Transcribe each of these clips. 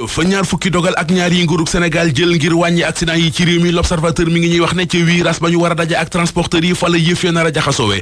fa ñaar fukki dogal ak ñaar yi nguurug Sénégal jël ngir wàññi accident yi ci réew mi l'observateur mi ngi ñuy wax ne ci virage ba ñu war a daje ak transporteurs yi fa la yëf ya nar a jaxasoowee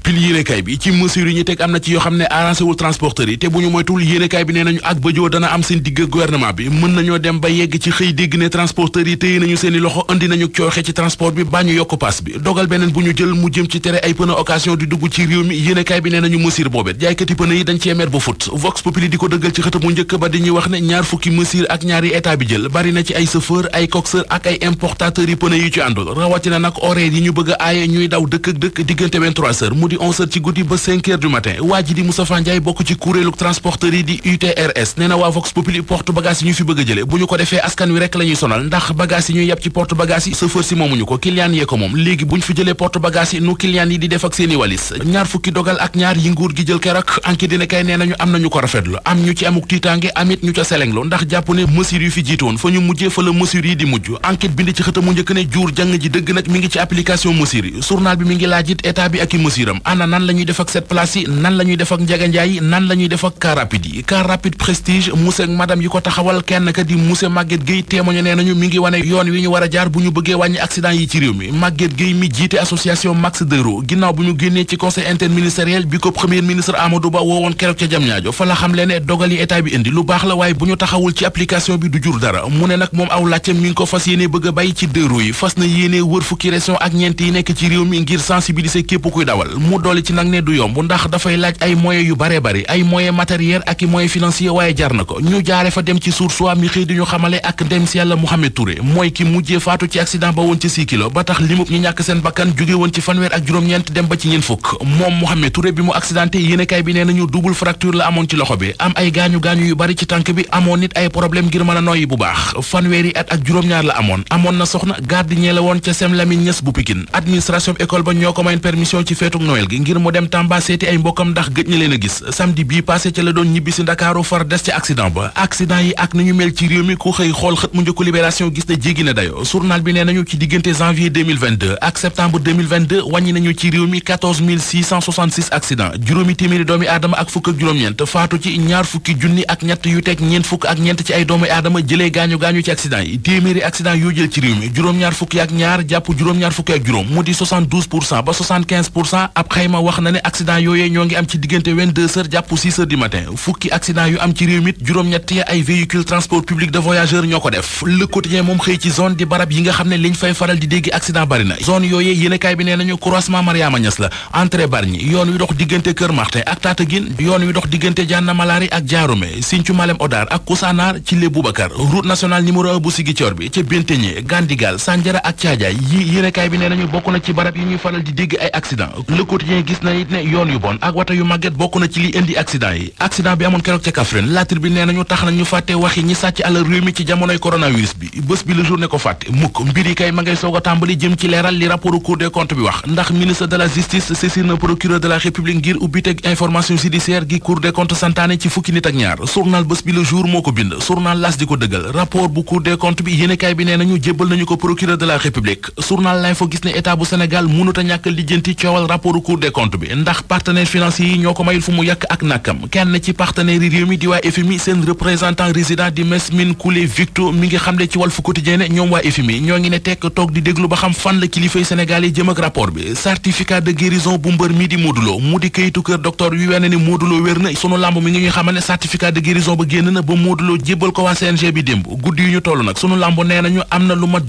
bil yéenekaay bi ci mesures yi ñu teg am na ci yoo xam ne arrangé wul transporteurs yi te bu ñu moytul yéenekaay bi nee nañu ak bëjoo dana am seen digg gouvernement bi mën nañoo dem ba yegg ci xëy dégg ne transporteurs yi téye nañu seeni loxo andi nañu cooxe ci transport bi baa ñu yokk pass bi dogal beneen bu ñu jël mu jëm ci tere ay pneu occasion di dugg ci réew mi yéenekaay bi nee nañu mesure boobet jaaykati pneu yi dañ cee mer ba fut Vox Populi di ko dëggal ci xëtamu njëkk ba di ñuy wax ne ñaar fukki mesure ak ñaari état bi jël bari na ci ay chauffeur ay coxeur ak ay importateurs yi pneu yu ci àndul rawatina nag horaire yi ñu bëgg a aaye ñuy daw dëkk ak dëkk diggante 23h mu di 11h ci guddi ba 5h du matin waa ji di Moustapha Ndiaye bokk ci kuréelu transporteurs yi di UTRS nee na waa Vox Populi porte bagage yi ñu fi bëgg a jële bu ñu ko defee askan wi rek la ñuy sonal ndax bagage yi ñuy yàpp ci porte bagage yi chauffeur si moomuñu ko client yee ko moom léegi bu ñu fi jëlee porte bagage yi nu client yi di def ak seeni walis ñaar fukki dogal ak ñaar yi nguur gi jël keroog enquête dina kay nee nañu am nañu ko rafetlu am ñu ci amuk tiitaange amit ñu ca selenglo ndax jàpp ne mesure yu fi jiitoon fa ñu mujjee fa la mesure yi di mujj enquête bind ci xëtamu njëkk ne jur jàng ji dëgg nag mi ngi ci application mesure yi journal bi mi ngi laajit état bi ak i mesure am ana nan la ñuy def ak cette place yi nan la ñuy def ak njaganjaay yi nan la ñuy def ak car rapide yi car rapide prestige monsieur ak madame yi ko taxawal kenn ka di monsieur Maguette Gueye témoigné nee nañu mi ngi wane yoon wi ñu war a jaar bu ñu bëggee wàññi accident yi ci réew mi Maguette Gueye mi jiite association Max Dero ginnaaw bu ñu génnee ci conseil interministériel bi ko premier ministre Amadou Ba woowoon keroog ca Diamniadio fa la xam le ne dogal yi état bi indi lu baax la waaye bu ñu taxawul ci application bi du jur dara mu ne nag moom aw laajte mi ngi ko fas yéene bëgg a bàyyi ci dëru yi fas na yéene wër fukki région ak ñeent yi nekk ci réew mi ngir sensibiliser képp kuy dawal mu dolli ci nag ne du yomb ndax dafay laaj ay moyens yu bare bari ay moyens matériels ak i moyens financiers waaye jar na ko ñu jaare fa dem ci Source A mi xëy di ñu xamale ak ndem si yàlla Mouhamed Touré mooy ki mujjee faatu ci accident ba woon ci 6 kilo ba tax limub ñi ñàkk seen bakkan jóge woon ci fanweer ak juróom-ñeent dem ba ci ñeen fukk moom Mouhamed Touré bi mu accidenté yéenekaay bi nee nañu double fracture la amoon ci loxo bi am ay gaañu-gaañu yu bari ci tànk bi amoon nit ay problème ngir mën a noyyi bu baax fanweeri at ak juróom-ñaar la amoon na soxna gardien la woon ca Sem Lamine Niass bu Pikine administration école ba ñoo ko mayoon permission ci feetuk Noël gi ngir mu dem Tamba seeti ay mbokkam ndax gëj na leen a gis samedi bii passé ca la doon ñibbi si Ndakaaru far des ci accident ba accident yi ak ni ñu mel ci réew mi ku xëy xool xët mu njëkku Libération gis na jéggi na dayo journal bi nee nañu ci diggante janvier 2022 ak septembre 2022 wàññi nañu ci réew mi 14 666 accident juróomi téeméeri doomi aadama ak fukk ak juróom-ñeent faatu ci ñaar fukki junni ak ñett yu teg ñeent fukk ak ñeent ci ay doomi aadama jëlee gaañu-gaañu ci accident yi téeméeri accident yoo jël ci réew mi juróom-ñaar fukki ak ñaar jàpp juróom-ñaar fukki ak juróom mu di 72% ba 75% ab xayma wax na ne accident yooyee ñoo ngi am ci diggante 22h jàpp 6h du matin fukki accident yu am ci réew mi juróom-ñett ya ay véhicule transport public de voyageurs ñoo ko def Le Quotidien moom xëy ci zone di barab yi nga xam ne liñ fay faral di dégg accident bari na zone yooyee yéenekaay bi nee nañu croisement Mariama Niass la entrée Bargny yoon wi dox diggante Kër Martin ak Tataguine yoon wi dox diggante Diana Malari ak Diaroumé Sinthiou Malem Hodar ak Koussanar ci Lé Boubacar route nationale numéro 1 bu Ziguinchor bi ca Benteñe Gandigal Sandiara ak Thiadiaye yi yéenekaay bi nee nañu bokk na ci barab yi ñuy faral di dégg ay accident Le Quotidien gis na it ne yoon yu bon ak wata yu màgget bokk na ci li indi accident yi accident bi amoon keroog ca Kaffrine La Tribune nee nañu tax nañu fàtte waxi ñi sàcc alal réew mi ci jamonoy coronavirus bi bés bi Le Jour ne ko fàtte mukk mbir yi kay ma ngay soog a tàmbali jëm ci leeral li rapport Cour des comptes bi wax ndax ministre de la justice saisir na procureur de la république ngir ubbiteg information judiciaire gi Cour des comptes santaane ci fukki nit ak ñaar journal bés bi Le Jour moo ko bind journal L'As di ko dëggal rapport bu Cour des comptes bi yéenekaay bi nee nañu jébbal nañu ko procureur de la république journal L'Info gis ne état bu Sénégal mënut a ñàkk lijjanti coowal rapport Cour des comptes bi ndax partenaires financiers yi ñoo ko mayul fu mu yàq ak nàkkam kenn ci partenaires yi réew mi di waa FMI seen représentant résident di Mesmine Koulé Victo mi ngi xamle ci Walf Quotidien ne ñoom waa FMI ñoo ngi ne tekk toog di déglu ba xam fan la kilifay Sénégal yi jëm ak rapport bi certificat de guérison bu mbër mi di Modou Lo mu di kayitu kër docteur yu wene ni Modou Lo wér na sunu lamb mi ngi ñuy xamal ne certificat de guérison ba génn na ba Modou Lo jébbal ko waa CNG bi démb guddi yu ñu toll nag sunu lamb nee nañu am na lu mat